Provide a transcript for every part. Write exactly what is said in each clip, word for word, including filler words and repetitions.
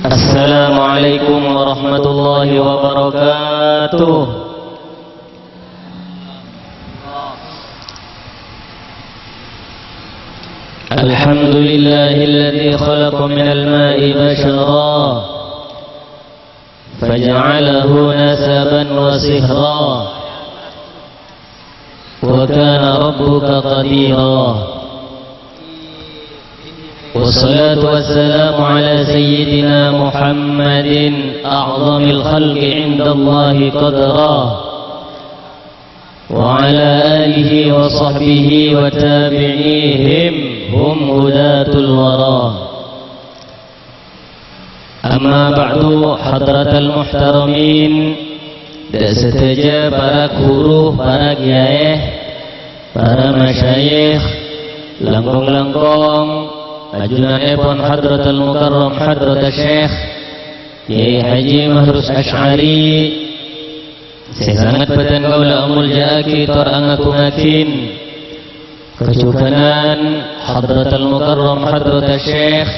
السلام عليكم ورحمة الله وبركاته. الحمد لله الذي خلق من الماء بشرا فجعله نسبا وصهرا وكان ربك قديرا. والصلاة والسلام على سيدنا محمد أعظم الخلق عند الله قدرا، وعلى آله وصحبه وتابعيهم هم هداة الورى. Amma ba'du, hadratal muhtaramin, dâ' sadhâjâ para ghuru, para kiyaè, para masyayikh, langkong-langkong ajunanèpon Hadratal Mukarram Hadratasyekh Kiai Haji Mahrus Asy'ari, sè sanget bhâdhân kaulâ amolja'aghi tor angagungaghin, kajhughânan Hadratal Mukarram Hadratasyekh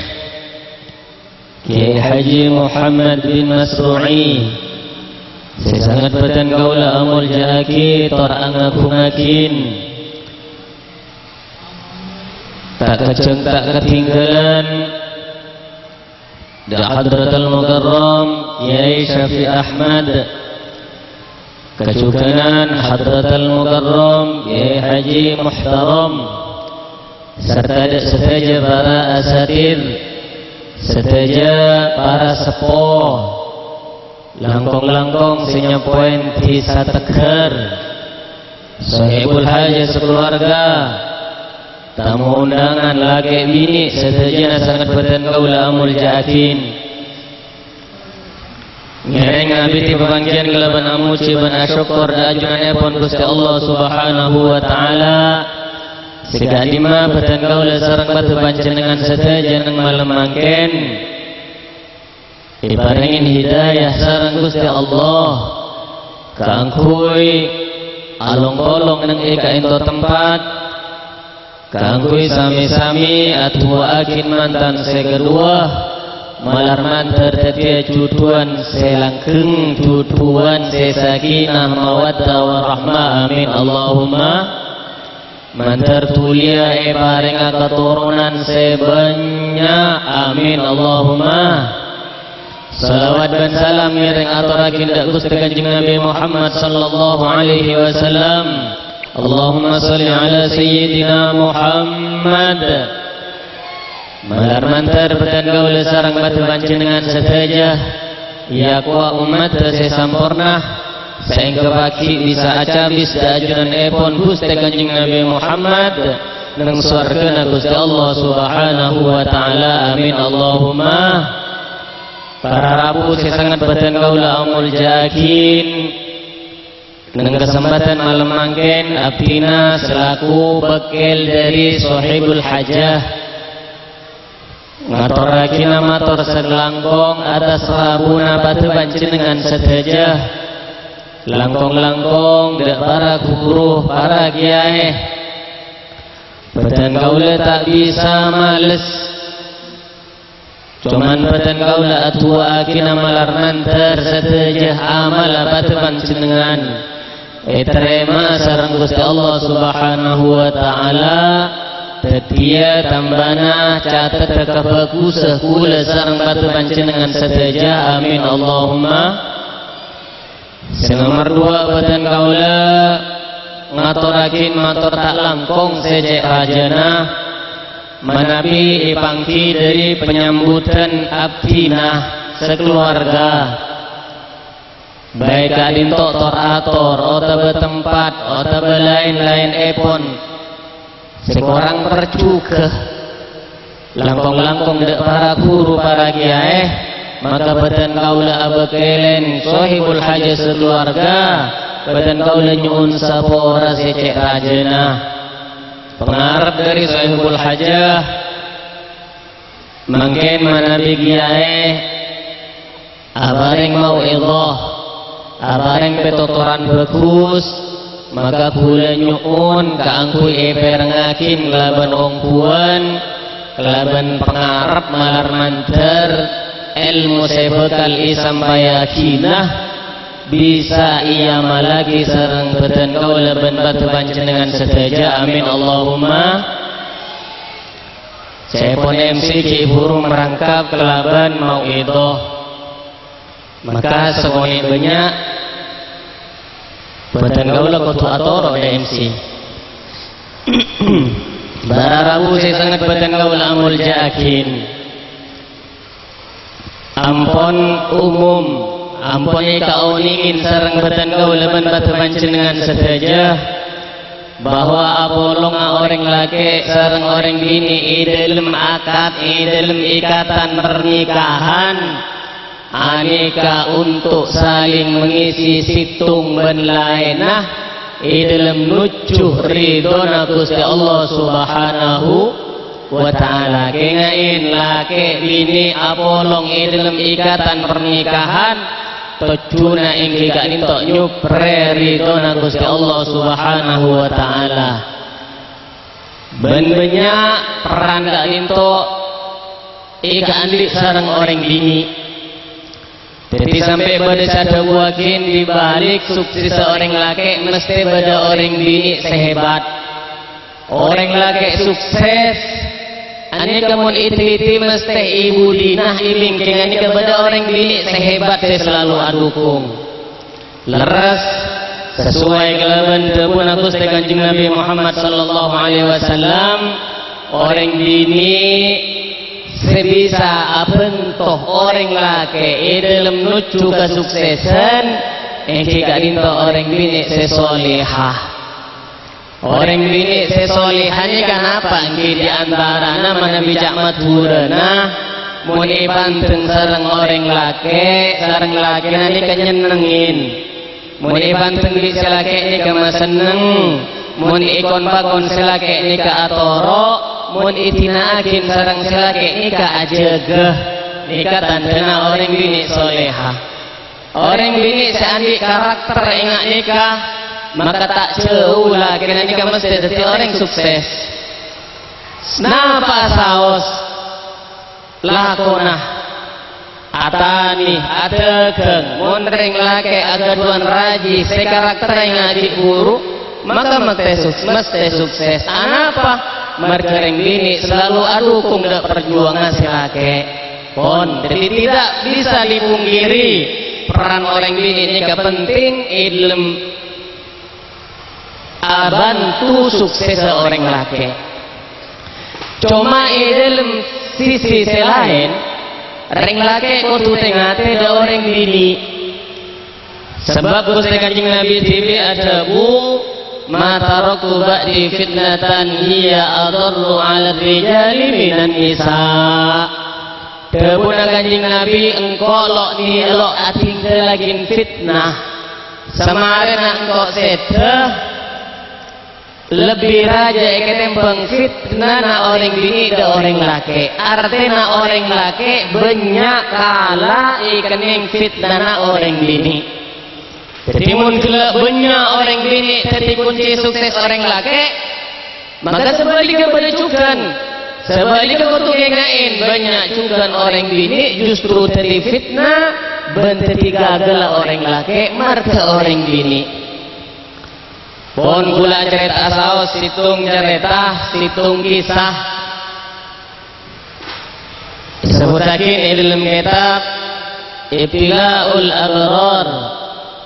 Kiai Haji Muhammad bin Masru'i, sè sanget bhâdhân kaulâ amolja'aghi tor angagungaghin. Ta' kajhâng ta' katinggalan dâ' Hadratal Mukarram Kiai Syafiq Ahmad, kajhughânan Hadratal Mukarram Kiai Haji Muhtaram, sarta dâ' sadhâjâ para asatidz, sadhâjâ para seppo, langkong-langkong sè nyapowèn dhisa Tegar, sohibul hajah sakalowarga, tamu undangan lakè' binè', sadhâjâna sanget bhâdhân kaulâ amolja'aghin. Ngèrèng abidhi papangghiyân kalabân amojhi bân asokkor dâ' ajunanèpon Ghustè Allah Subhanahu wa Ta'ala, sè ka'dimma bhâdhân kaulâ sareng padâ panjhennengngan sadhâjâ neng malem mangkèn èparèngè hidayah sareng Ghustè Allah kaangghuy along-polong neng è ka'ènto tempat, kaangghuy sami-sami adu'aaghin mantan sè kaduwâ, malar mandhâr dhâddhiyâ jhudhuwân sè langgheng, jhudhuwân sè sakinah, mawaddah, warahmah. Amin, Allahumma. Mandhâr dhuliyâ èparèngè katoronan sè bânnya'. Amin, Allahumma. Shalawat bân salam ngèrèng atorraghi dâ' Ghustè Kanjeng Nabi Muhammad sallallahu alaihi wasallam. Allahumma shalli ala sayyidina Muhammad. Malar mandhâr bhâdhân kaulâ sareng padâ panjhennengngan sadhâjâ, yâ kowa ommaddhâ sè samporna, sè èngghâbâghi bisa acabis dâ' ajunanèpon Ghustè Kanjeng Nabi Muhammad neng sowarghâna Ghustè Allah Subhanahu wa Ta'ala. Amin, Allahumma. Para rabu sè sanget bhâdhân kaulâ amolja'aghin, neng kasempadhân malem mangkèn, abdhina selaku bâkkèl dhâri Sohibul Hajah ngatorraghina mator sakalangkong atas rabuna padâ panjhennengngan sadhâjâ, langkong-langkong dâ' para ghuru, para kiyaè. Bhâdhân kaulâ ta' bisa males. Coma bhâdhân kaulâ adu'aaghina malar mandhâr sadhâjâ amalla padâ panjhennengngan ètarèma sareng Ghustè Allah Subhanahu wa Ta'ala, dhâddhiyâ tambâna cateddhâ kabhâghusâ kaulâ sareng padâ panjhennengngan sadhâjâ. Amin, Allahumma. Sè nomer duwâ', bhâdhân kaulâ ngatorraghina mator ta' langkong sè cè' rajâna, manabi èpangghi dhâri panyambhudhân abdhina sakalowarga, baik ka'dinto tor-ator otabâ tempat otabâ laèn-laènèpon sè korang parjhughâ. Langkong-langkong dâ' para ghuru, para kiyaè, maka bhâdhân kaulâ abâkkèlèn Sohibul Hajah sakalowarga, bhâdhân kaulâ nyo'on sapora sè cè' rajâna. Pangarep dhâri Sohibul Hajah, mangkèn manabi kiyaè aparèng mau'idhah, aparèng pètotoran bhâghus, maka kaulâ nyo'on kaangghuy èpèrengngaghi kalabân ongghuwân, kalabân pangarep malar mandhâr, èlmo sè bhâkal èsampayaghinah bisa èamallaghi sareng bhâdhân kaulâ bân padâ panjhennengngan sadhâjâ. Amin, Allahumma. Sèpon M C ghi' bhuru marangkap kalabân mau'idhah. Maka sakonè' bânnya', bhâdhân kaulâ kodhu atoro' dâ' M C. Para rabu sè sanget bhâdhân kaulâ amoljâ'aghin. Ampon umum, ampon èkaonèngè sareng bhâdhân kaulâ bân padâ panjhennengngan sadhâjâ, bahwa apolonga orèng lakè' sareng orèng binè' è dâlem akad, è dâlem ikatan pernikahan, anèka untuk saling mengisi sèttong bân laènna è dâlem nojjhu ridhona Ghustè Allah Subhanahu wa Ta'ala. Kènga'è, lakè' binè' apolong è dâlem ikatan pernikahan, tojjhuna èngghi ka'dinto nyoprè ridhona Ghustè Allah Subhanahu wa Ta'ala. Bân bânnya' peran ka'dinto èkaandi' sareng orèng binè'. Dhâddhi sampè' bâdâ sè adhâbuwâghi, di balik suksessa orèng lakè' mestè bâdâ orèng binè' sè hebat. Orèng lakè' sukses, anèka mon èteliti mestè è budina, è bingkèngnga nèka bâdâ orèng binè' sè hebat sè salalu adukung. Lerres, sesuai kalabân dhâbuna Ghustè Kanjeng Nabi Muhammad sallallahu alaihi wasallam, orèng binè' sè bisa abhânto orèng lakè' è dâlem nojjhu kasuksesan, èngghi ka'dinto orèng binè' sè solehah. Orèng binè' sè solehah nèka napa èngghi di antarana manabi ca' Madhurâna, mon èpandeng sareng orèng lakè', sareng lakèna nèka nyennengngè. Mon èpandeng bi' sè lakè' nèka masenneng, mon èkon-pakon sè lakè' nèka atoro', mon èdina'aghi sareng sè lakè' nèka ajâgâ. Nèka tandhâna orèng binè' solehah. Orèng binè' sè andi' karakter enga' nèka, maka ta' jâu lakèna nèka mestè dhâddhi orèng sukses. Napa'a saos lakona, atanè, adhâghâng, mon rèng lakè' aghâdhuwân rajhi sè karakterra enga' ghi' bhuru, maka mestè sus-, mestè sukses. Anapa? Marghâ rèng binè' salalu adukung dâ' parjuwângan sè lakè'. Pon, dhâddhi tidak bisa dipungkiri, peran orèng binè' nèka penting è dâlem abhânto suksessa orèng lakè'. Coma è dâlem sisi sè laèn, rèng lakè' kodhu tè-ngatè dâ' orèng binè'. Sabâb Ghustè Kanjeng Nabi dhibi' adhâbu, "Ma taraktu ba'di fitnatan hiya adarru 'alar rijali minan nisa." Dhâbuna Kanjeng Nabi, "Engko' lo'-, lo' adhingghâllaghi fitnah. Samarèna engko' sèdhâ, lebbi rajâ èkatèmbhâng fitnana orèng binè' dâ' orèng lakè'." Artèna orèng lakè' bânnya' kala èkennèng fitnana orèng binè'. Dhâddhi, mon ghellâ' bânnya' orèng binè' dhâddhi kunci sukses orèng lakè', maka sabhâligghâ bâdâ jhughân. Sabhâligghâ kodhu kènga'è, bânnya' jhughân orèng binè' justru dhâddhi fitnah bân dhâddhi ghâghâlla orèng lakè' marghâ orèng binè'. Pon kaulâ acarèta'a saos sèttong carèta, sèttong kisah. Èsebbhuttaghi è dâlem kètab Ibtila'ul Abrar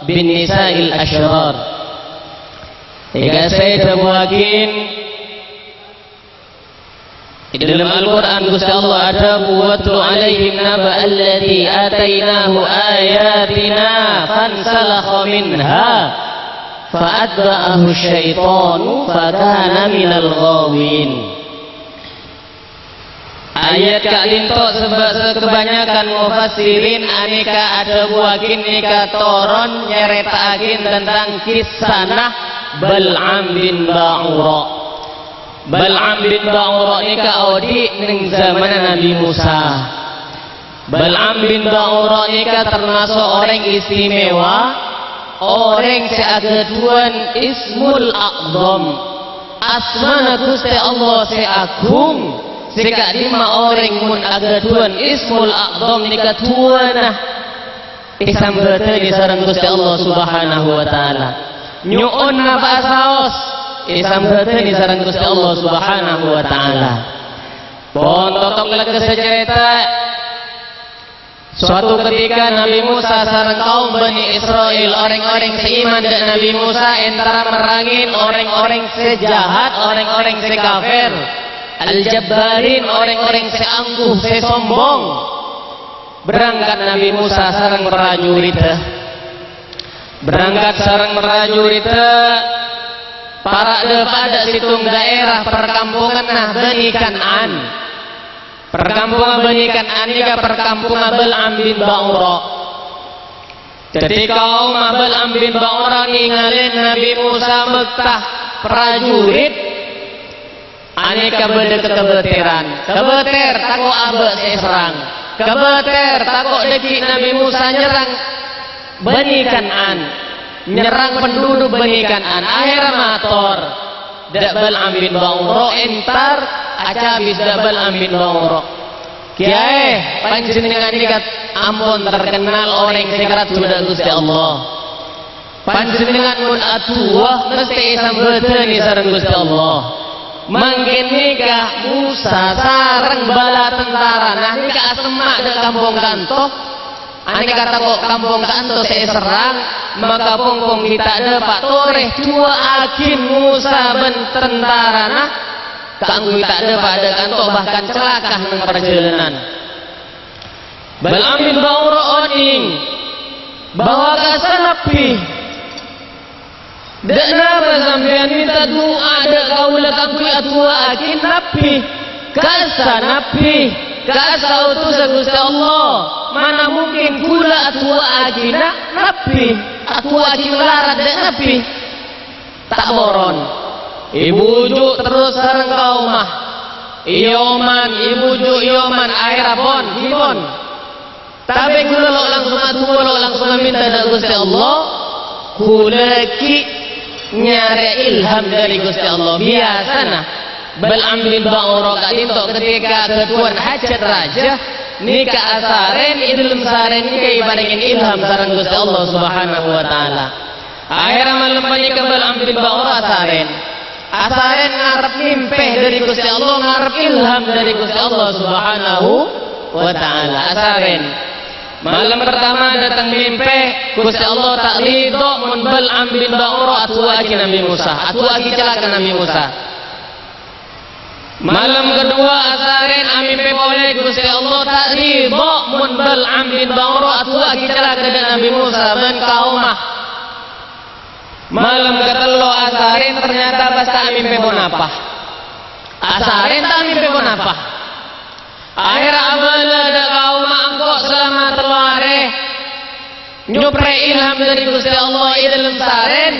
bin Nisa'il Asyrar. Èkasè èdhâbuwâghi, è dâlem Al-Qur'an Ghustè Allah adhâbu, "Watlu 'alaihim naba'alladzi atainahu ayatina fansalakha minha fa atba'ahu syaitanu fakana minal ghawin." Ayat ka'dinto sabâ-, sakabânnya'an mufassirin anèka adhâbuwâghi nèka toron nyarèta'aghi tentang kissana Bal'am bin Ba'ura. Bal'am bin Ba'ura nèka odi' neng zamanna Nabi Musa. Bal'am bin Ba'ura nèka tamaso' orèng istimewa, orèng sè aghâdhuwân Ismul A'zam. Asmana Ghustè Allah sè aghung, Sè ka'dimma orèng mon aghâdhuwân Ismul A'zam nèka du'âna èsambhâdhâni sareng Ghustè Allah Subhanahu wa Ta'ala. Nyo'on napa'a saos èsambhâdhâni sareng Ghustè Allah Subhanahu wa Ta'ala. Pon totok lekkas carèta. Suatu ketika Nabi Musa sareng kaum Bani Isra'il, orèng-orèng sè iman dâ' Nabi Musa, entara merrangè orèng-orèng sè jahat, orèng-orèng sè kafir, al-jabbarin, orèng-orèng sè angkuh, sè sombong. Berangkat Nabi Musa sareng parajuriddhâ. Berangkat sareng parajuriddhâ, para' dâ' pada sèttong daerah perkampunganna Bani Kan'an. Perkampungan Bani Kan'an nèka perkampungan Bal'am bin Ba'ura. Dhâddhi kaum Bal'am bin Ba'ura nèngalè Nabi Musa mèkta prajurit, anèka bâdâ kakabâtèran. Kabâtèr tako' abâ' sè èserrang. Kabâtèr tako' dhâggi' Nabi Musa nyerrang Bani Kan'an, nyerrang penduduk Bani Kan'an. Akhèrra mator dâ' Bal'am bin Ba'ura, entar acabis dâ' Bal'am bin Ba'ura. "Kèyaè, panjhennengngan nèka ampon terkennal orèng sè karaddhu dâ' Ghustè Allah. Panjhennengngan mon adu'a mestè èsambhâdhâni sareng Ghustè Allah. Mangkèn nèka Musa sareng bala tentarana nèka asemma' dâ' kampong ka'anto." Anèka tako' kampong ka'anto sè èserrang, maka pong-pong ghi' ta' dâpa' torè du'aaghi Musa bân tentarana kaangghuy ta' dâpa' dâ' ka'anto bahkan calaka neng parjhâlânan. Bal'am bin Ba'ura onèng bahwa kassa nabbhi. Dâ' napa sampèyan mènta du'a dâ' kaulâ kaangghuy adu'aaghi nabbhi? Kassa nabbhi, kassa otossa Ghustè Allah. Mana mungkin kaulâ adu'aaghina nabbhi, adu'aaghi malarat dâ' nabbhi? Ta' poron. Èbuju' terros sareng kaomma. Èoman, èbuju' èoman, akhèrra pon, ghi pon. Tapè kaulâ lo' langsung adu'a, lo' langsung amènta dâ' Ghustè Allah. Kaulâ ghi' nyarè ilham dâri Ghustè Allah. Biyasana Bal'am bin Ba'ura ka'dinto ketika aghâdhuwân hajat rajâ, nèka asarèn, è dâlem sarèn nèka èparèngè ilham sareng Ghustè Allah Subhanahu wa Ta'ala. Akhèrra malem panèka Bal'am bin Ba'ura asarèn. Asarèn ngarep mèmpè dâri Ghustè Allah, ngarep ilham dâri Ghustè Allah Subhanahu wa Ta'ala. Asarèn. Malem pertama dâteng mèmpè, Ghustè Allah ta' ridho mon Bal'am bin Ba'ura adu'aaghi Nabbhi Musa, adu'aaghi calaka Nabbhi Musa. Malem kedua asarèn amèmpè polè, Ghustè Allah ta' ridho mon Bal'am bin Ba'ura adu'aaghi calaka dâ' Nabbhi Musa bân kaomma. Malem katello asarèn ternyata pas ta' amèmpè ponapa. Asarèn ta' amèmpè ponapa. Akhèrra abâlâ dâ' kaomma engko' salama tello arè. Nyoprè ilham dâri Ghustè Allah è dâlem sarèn.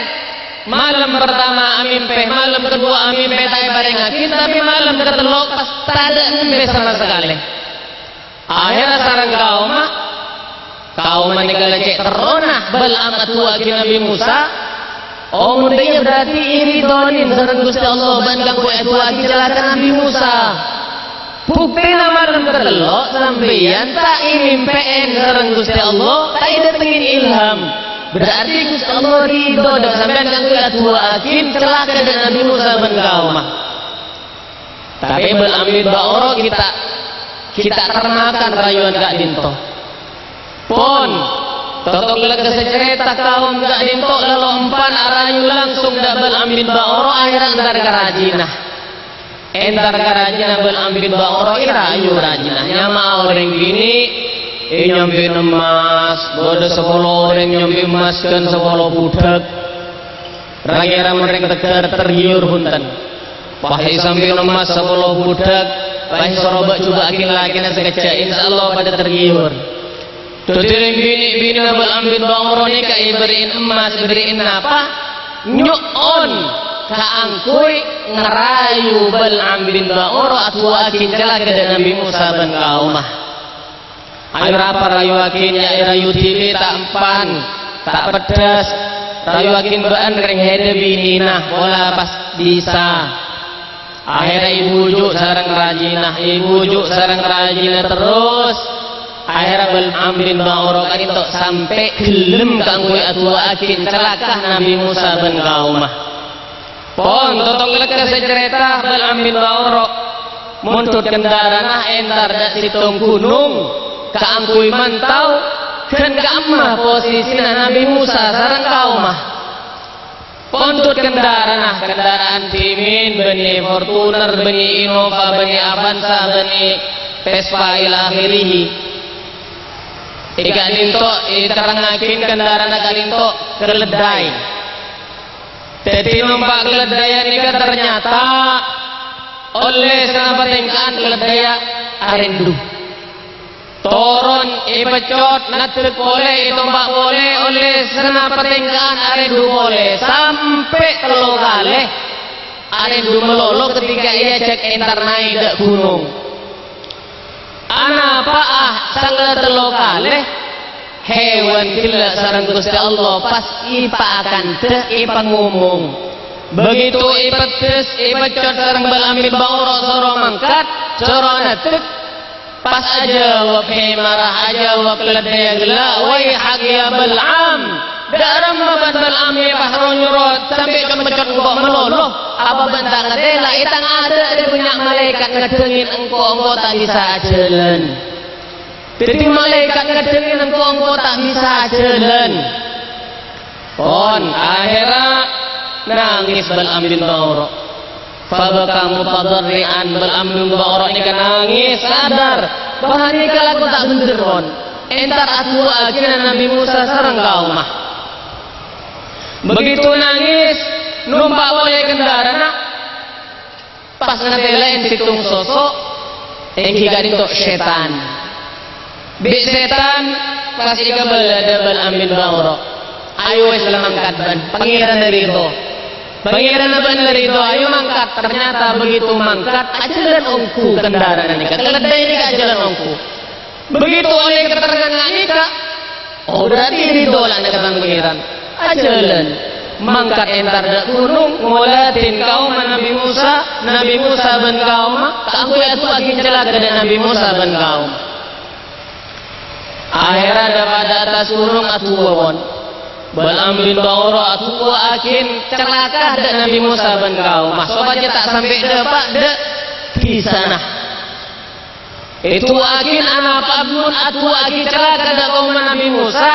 Malem pertama amèmpè, malem kedua amèmpè ta' èparèngaghi, tapè malem katello pas tadâ' mèmpè sama sakalè. Akhèrra sareng kaomma, kaomma nèka la cè' terrona Bal'am adu'aaghi Nabbhi Musa. Oh, mon dâ'iyâ berarti èridhonè sareng Ghustè Allah bân kaangghuy adu'aaghi calaka Nabbhi Musa. Buktèna malem katello sampèyan ta' èmèmpè'è sareng Ghustè Allah, ta' èdâtengngè ilham. Berarti Ghustè Allah ridho dâ' sampèyan kaangghuy adu'aaghi calaka dâ' Nabbhi Musa bân kaomma. Tapè Bal'am bin Ba'ura ghi' ta', ghi' ta' termakan rayuwân ka'dinto. Pon, totok lekkas carèta kaom ka'dinto lalo empan arayu langsung dâ' Bal'am bin Ba'ura, akhèrra entar ka rajina. Entar ka rajina Bal'am bin Ba'ura, èrayu rajina. Nyama'a orèng binè', ènyampè'è emmas, bâdâ sapolo orèng nyampè'è emmas ghân sapolo budhâk. Ra-kèra mon rèng teggher tergiur bhunten. Pas èsampè'è emmas sapolo budhâk, pas èsoro bâ'-jubâ'âghi lakèna sakejjhâ', insyaallah padâ tergiur. Dhâddhi rèng binè'-binèna Bal'am bin Ba'ura nèka èberri'in emmas, èberri'in napa? Nyo'on kaangghuy ngarayu Bal'am bin Ba'ura adu'aaghi calaka dâ' Nabbhi Musa bân kaomma. Ayo rapa rayuwaghin, ya, èrayu dhibi' ta' empan, ta' peddhâs. Rayuwaghin bâ'ân rèng hèdhâ binèna, pola pas bisa. Aherra èbuju' sareng rajina, èbuju' sareng rajina terros. Aherra Bal'am bin Ba'ura ka'dinto sampè' ghellem kaangghuy adu'aaghi calaka Nabbhi Musa bân kaomma. Pon, totong lekkas sè carèta Bal'am bin Ba'ura, mondhut kendarana èntar dâ' sèttong ghunong kaangghuy mantau ghân ka'imma posisina Nabbhi Musa sareng kaomma. Pondhut kendarana, kendaraan dhimèn, bânnè Fortuner, bânnè Innova, bânnè Avanza, bânnè Vespa, ila akhirih. È ka'dinto èterrangngaghi kendarana ka'dinto keleddhâi. Dhâddhi, nompa' keleddhâi nèka ternyata ollè sanapa tèngka'an keleddhâi arèndhu. Toron, èpeccot, naddhek polè, ètompa' polè, ollè sanapa tèngka'an arèndhu polè, sampè' tello kalè arèndhu malolo ketika èajhâk èntar naè' dâ' ghunong. Anapa'a sangla tello kalè? Hèwan ghellâ' sareng Ghustè Allah pas èpakandhâ, èpangomong. Begitu èpeddhâs, èpeccot sareng Bal'am bin Ba'ura soro mangkat, soro naddhek. Pas ajâwâb hèmarra, ajâwâb keleddhâi ghellâ', "Waihak ya Bal'am! Dâ' remma bâ'na Bal'am, pas ro-nyoro sampè' cot-meccot engko' malolo? Apa bâ'na ta' ngatèla è tang adâ' bânnya' malaèkat ngeddhângin engko', engko' ta' bisa ajhâlân? Dhâddhi malaèkat ngeddhângin engko', engko' ta' bisa ajhâlân." Pon, aherra nangès Bal'am bin Ba'ura. Fabaka mutadarri'an, Bal'am bin Ba'ura nèka nangès, sadar bahwa nèka lako ta' bhendher, pon. Èntar adu'aaghi Nabbhi Musa sareng kaomma. Begitu nangès, nompa' polè kendarana, pas ngatèlaè sèttong soso', èngghi ka'dinto sètan. Bi' sètan pas èkabâlâ dâ' Bal'am bin Ba'ura. Ayo wis la mangkat bâ'na, Pangèranna ridho. Pangèranna bâ'na la ridho, ayo mangkat. Ternyata begitu mangkat, ajhâlân ongghu kendarana nèka. Keleddhâi nèka ajhâlân ongghu. Begitu ollè keterangan nga' nèka, oh, berarti ridho la nèka bân Pangèran. Ajhâlân. Mangkat èntar dâ' ghunong, ngoladhin kaomma Nabbhi Musa, Nabbhi Musa bân kaomma, kaangghuy adu'aaghi calaka dâ' Nabbhi Musa bân kaomma. Aherra dâpa' dâ' attas ghunong adu'a, pon. Bal'am bin Ba'ura adu'aaghi calaka dâ' Nabbhi Musa bân kaomma, sopajâ ta' sampè' dâpa' dâ' dhisana. Èdu'aaghi anapa'a bân adu'aaghi calaka dâ' kaomma Nabbhi Musa,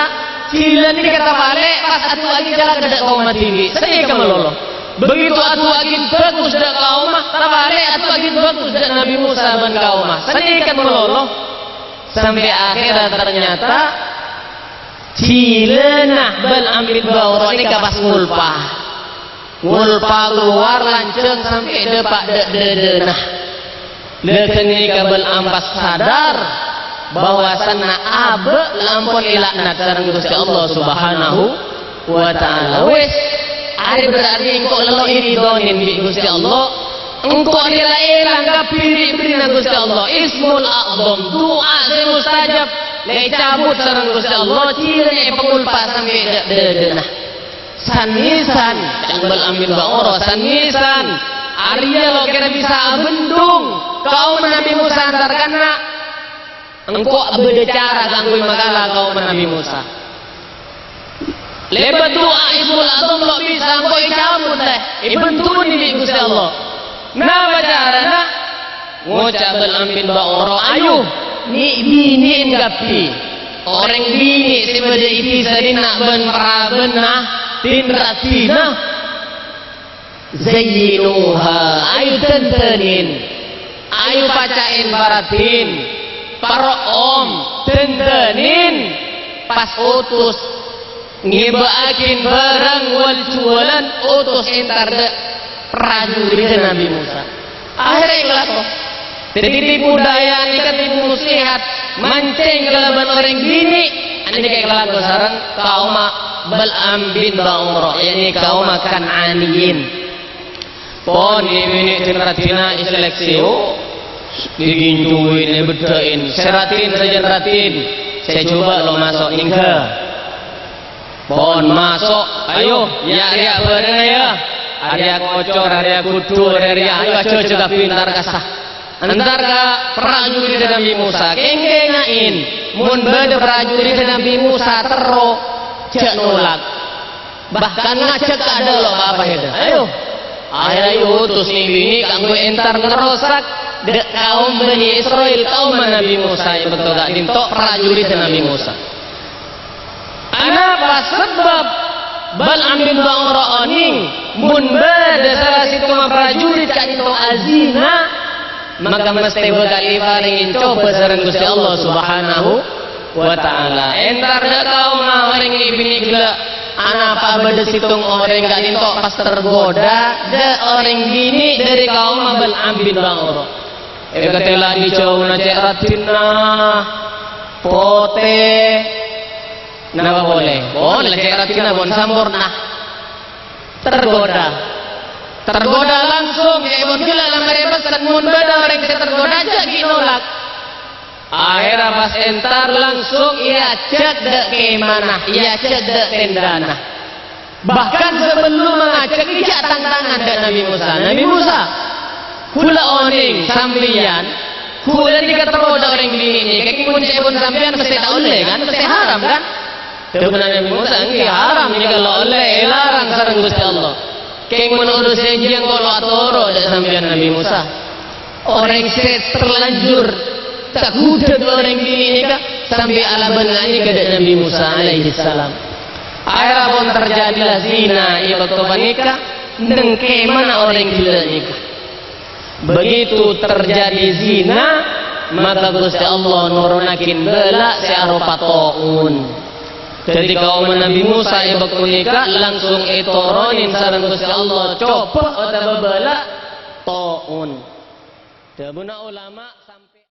ghilâ nèka tapalè' pas adu'aaghi calaka dâ' kaomma dhibi'. Sanèka malolo. Begitu adu'aaghi bhâghus dâ' kaomma, tapalè' adu'aaghi bhâghus dâ' Nabbhi Musa bân kaomma. Sanèka malolo. Sampè' akhèrra ternyata ghilâna Bal'am bin Ba'ura nèka pas ngolpa. Ngolpa kalowar lanjhâng sampè' dâpa' dâ' dâdâna. La ghânèka Bal'am pas sadar bahwasanna abâ' la ampon èlaknat sareng Ghustè Allah Subhanahu wa Ta'ala. Wis, arè berarti engko' lello èridhonè bi' Ghustè Allah. Engko' arè la èlang kabbhi ri'-bherri'na Ghustè Allah. Ismul A'zam, du'a sè mustajab, la ècabut sareng Ghustè Allah, ghilâna èpangolpa sampè' dâ'-, dâdâna. San-mèsan, ca'na Bal'am bin Ba'ura, san-mèsan. Arèya lo' kèra bisa abendhung kaomma Nabbhi Musa antar kanna'. Engko' abâdâ cara kaangghuy makala kaomma Nabbhi Musa. Lèbât du'a Ismul A'zam lo' bisa engko' ècabut, lè, èbendhungè bi' Ghustè Allah. Napa carana? Ngoca' Bal'am bin Ba'ura, "Ayo, nè'-binè'en kabbhi. Orèng binè' sè bâdâ è dissa dinna' bân parabanna, din-raddhinna, zayyinuha, ayo dândânin. Ayo paca'èn paraddhin, paro'om, dândânin, pas otos." Ngèbâ'aghin bhârâng wal-juwalan, otos èntar dâ' prajuridda Nabbhi Musa. Akhèrra èkalako. Dhâddhi tipu daya nèka tipu muslihat, mancèng kalabân orèng binè', anèka èkalako sareng kaomma Bal'am bin Ba'ura, ya'ni kaomma Kan'aniyin. Pon nè'-binè' din-raddhinna èseleksi, o, ègincuwin, èbeddhâ'in. Sè raddhin sajân raddhin, sè jhubâ' lo' maso' nyèngghâ. Pon maso', ayo, nya'-rèya' bhârângnga, ya. Arèya kocor, arèya ghudhu, arèya ayu, ajhâjhâ kabbhi entar ka sa-, entar ka prajuriddhâ Nabbhi Musa. Kèng kènga'è, mon bâdâ prajuriddhâ Nabbhi Musa terro, jhâ' nolak. Bahkan ngajhâk ka adâ' lo' pa-apa, hèdâ. Ayo. Ayo, utus nè'-binè' kaangghuy entar ngrosak dâ' kaom Bani Isra'il, kaomma Nabbhi Musa, è bâkto ka'dinto prajuriddhâ Nabbhi Musa. Anapa sabâb Bal'am bin Ba'ura onèng mon bâdâ sala sèttonga prajurit ka'dinto azina, maka mastè bhâkal èparèngè cobâ sareng Ghustè Allah Subhanahu wa Ta'ala. Entar dâ' kaomma orèng nè'-binè' ghellâ', anapa bâdâ sèttong orèng ka'dinto pas tergoda dâ' orèng binè' dâri kaomma Bal'am bin Ba'ura. Èkatèla dâri jhâuna cè' raddhinna, potè, napa polè? Polè cè' raddhinna pon samporna. Tergoda. Tergoda langsung, ca'èpon ghellâ' la marè pessen, mon bâdâ orèng sè tergoda, jhâ' ghi' nolak. Akhèrra pas entar langsung èajhâk dâ' kèmana, èajhâk dâ' tèndhâna. Bahkan sabellunna ngajhâk, èajhâk tang-tangan dâ' Nabbhi Musa. "Nabbhi Musa, kaulâ onèng sampèyan, kaulâ nèka terro dâ' orèng binè' nèka, kèng mon ca'èpon sampèyan mastè ta' ollè, kan? Mastè haram, kan?" Dhâbuna Nabbhi Musa, "Èngghi, haram nèka la ollè, èlarang sareng Ghustè Allah. Kèng mon urusan jiyâ kaulâ atoro' dâ' sampèyan, Nabbhi Musa." Orèng sè terlanjur ta' ghudhâ dâ' orèng binè' nèka sampè' alabân nèka dâ' Nabbhi Musa alaihissalam. Akhèrra pon terjadilah zina è bâkto panèka neng kèmana orèng ghellâ' nèka. Begitu terjadi zina, maka Ghustè Allah noronaghi bâlâ' sè aropa to'un. Dhâddhi kaomma Nabbhi Musa è bâkto nèka langsung ètoronè sareng Ghustè Allah cobâ otabâ bâlâ' to'un. Dhâbuna ulama,